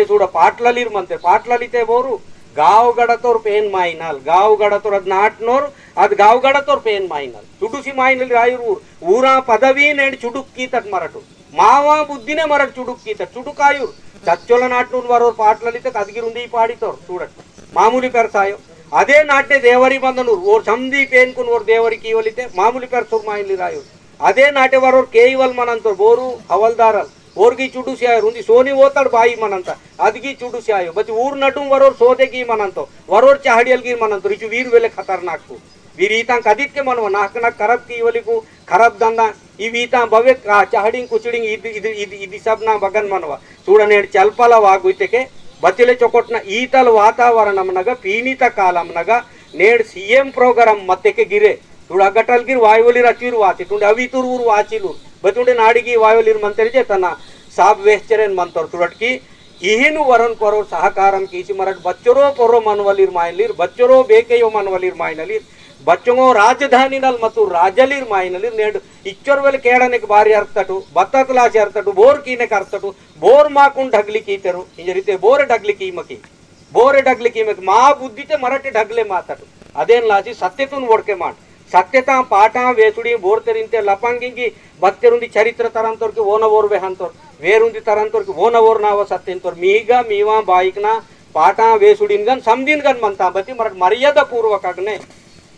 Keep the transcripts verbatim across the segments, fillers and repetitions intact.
सूड़ा पाटलालिर मंते, पाटलालिते बोरू, गाव गड़तोर पेन माइनल, गाव गड़तोर अद नाटनोर, अद गाव गड़तोर पेन माइनल। चुडुसी माइनल रायुर ऊर, ऊरा पदवी नेड चुडुक कीतट मरटु। मावा बुद्धिने मरट चुडुक कीतट, चुडुक आयुर। चच्चोला नाटनून वरोर पाटलालिते कदगिर उंदी पाड़ितोर, सूड़ट। मामूली पेरसायो। अदे नाटे देवरी बंदनूर, ओर समदी पेनकुन ओर देवरी कीवलिते, मामूली पेरसुर माइनलिर आयुर। अदे नाटे वरोर केइवल मनंतोर बोरू हवलदारल। ओरगी चुडुसी आयुर उंदी सोनी ओतड़ बाई मनंता। अदगी चुडुसी आयो। बती ऊर नडुम वरोर सोदेगी मनंतो। वरोर चाहड़ियलगी मनंतो। रिचु वीर वेले खतरनाक को। वीर ईतां कदित के मनवा नाक नाक खराब कीवलिकु खराब दंदा। इवी ईतां बवे का चाहड़िंग कुचड़िंग इद, इद, इद, इद सब ना बगन मनवा। सूड़ा नेड़ चलपला वागुइते के बतिले चोकोटना ईतल वातावरण अमनगा पीनित कालमनगा नेड़ सीएम प्रोग्राम मत्ते के गिरे। तुड़ा गटल गिर वायवलिर अचुर वाची, तुंडे अवितुर उर वाचिलुर, बतुंडे नाड़िगी वायवलिर मंतेर जे तना साब वेस्चरेन मंतोर तुड़टकी, इहिन वरन परोर सहकारम कीसी मरट बच्चोरो परो मनवलिर मायनलिर, बच्चोरो बेकेयो मनवलिर मायनलिर, बच्चोंगो राजधानी नल मतु राजलिर मायनलिर, नेड इच्चोर वेल केड़ानेक बारी अर्थटु, बत्ततलासी अर्थटु, बोर कीनेक अर्थटु, बोर माकुन ढगली कीतेरु, इंजरिते बोर ढगली कीमकी। बोरे ढगले कीमेक मा बुद्धिते मरट ढगले मातट। अदेन लासी सत्यतुन वोड़के माट। सत्यता पाटा वेसुड़ी बोरतेरिंते लपांगिंगी बत्तेरुंदी चरित्र तरंतोर की ओन ओर वेहंतोर। वेरुंदी तरंतोर की ओन ओर नाव सत्यंतोर। मीगा मीवा बाइकना पाटा वेसुड़ीन गन समदीन गन मनता। बती मरट मर्यादा पूर्वक अगने।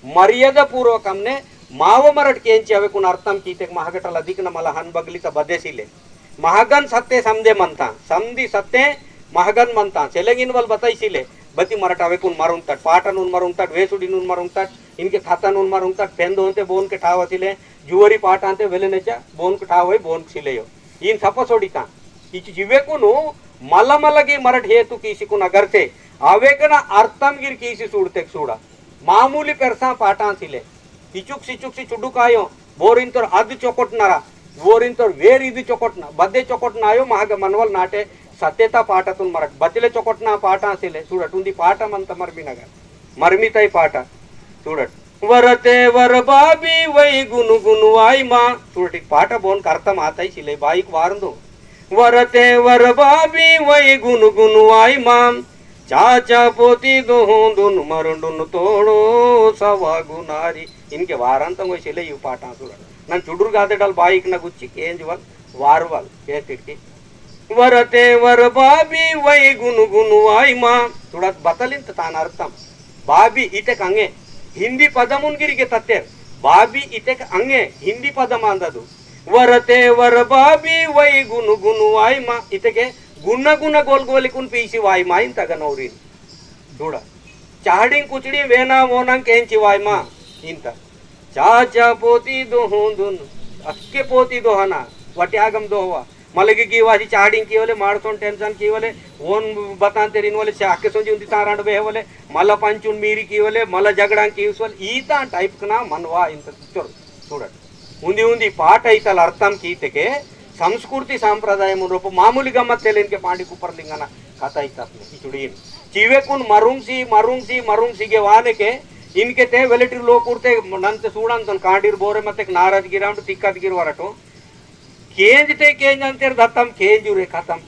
मर्यादा पूर्वक अमने माव मरट केंची अवेकुन अर्थम कीतेक महगटल अधिकन मला हन बगली त बदेसिले। महगन सत्ते समदे मनता, समदी सत्ते महगन मनता, सेलेंगिन वल बताइसिले, बती मरट अवेकुन मरुंतट, पाटनुन मरुंतट, वेसुड़ीनुन मरुंतट, इनके खतनुन मरुंतट, पेंदोंते बोन के ठावसिले, जुवरी पाटांते वेलेनेचा, बोन के ठावई बोन सिलेयो। इन सपसोड़िता। इचि जिवेकुनु मल मलगी मरट हेतु कीसिकुन अगरते, अवेकन अर्थम गिर कीसी सूड़तेक सूड़ा। मामूली पेरसा पाटां सिले। इचुक सिचुक सी चुडुकायो, बोरिंतोर अद चोकोटनरा, बोरिंतोर वेर इद चोकोटना, बदे चोकोटना आयो, महग मनवल नाटे सत्यता पाटातुन मरट, बतिले चोकोटना पाटां सिले, सूड़ट उंदी पाटा मंत मरमिनगर। मरमिताई पाटा, सूड़ट। वरते वर बाबी वै गुनु गुनु वाई मा, सूड़ट इक पाटा बोन करतम आताई सिले, बाईक वारंदो। वरते वर बाबी वै गुनु गुनु वाई मा, चाचा पोती दोहों दुन मरंडुन तोड़ो सवा गुनारी। इनके वारंतंगो सिले यू पाटा सूड़ा। नन चुडुर गादेडल बाईक न गुच्ची केंजवल, वारवल, के तिटकी। वरते वर बाबी वै गुनु गुनु वाई मा। सूड़ा बतलिन त तान अर्थम। बाबी इतेक अंगे। हिंदी पदमुन गिरिगे तत्तेर। बाबी इतेक अंगे। हिंदी पदम आंददु। वरते वर बाबी वै गुनु गुनु वाई मा। इतेके गुन गुन गोल गोलिकुन पीसी वाई मा इंतगा नौरिन। सूड़ा। चाहड़िंग कुचड़ी वेना वोनंग केंची वाई मा। इंत। चाचा पोती दोहों दुन। अक्के पोती दोहना। वट्यागम दोहवा। मलगी की वासी चाहड़िंग कीवले, माड़सोन टेंशन कीवले, वोन बतांतेरिन वले, चाके सोंजी उंदी तारांड बेहवले, मला पंचुन मीरी कीवले, मला जगड़ांग कीवसवल, ईता टाइप कना मनवा इंत चोर। सूड़ट। उंदी उंदी पाट इतल अर्थम कीतेके संस्कृति सांप्रदायमुन रोपो मामूली गम्मत तेलेनके पांडी कुपर लिंगना कथा इतल इचुड़ीन। चिवेकुन मरुंगसी, मरुंगसी, मरुंगसी गे वानेके इनके ते वेलेटिर लोकुरते नंते सूड़ांतन कांडीर बोरे मतेक नाराजगिरांड तिक्कतगिर वरटो। केंजते केंजंतेर दत्तम केंजुरे खतम।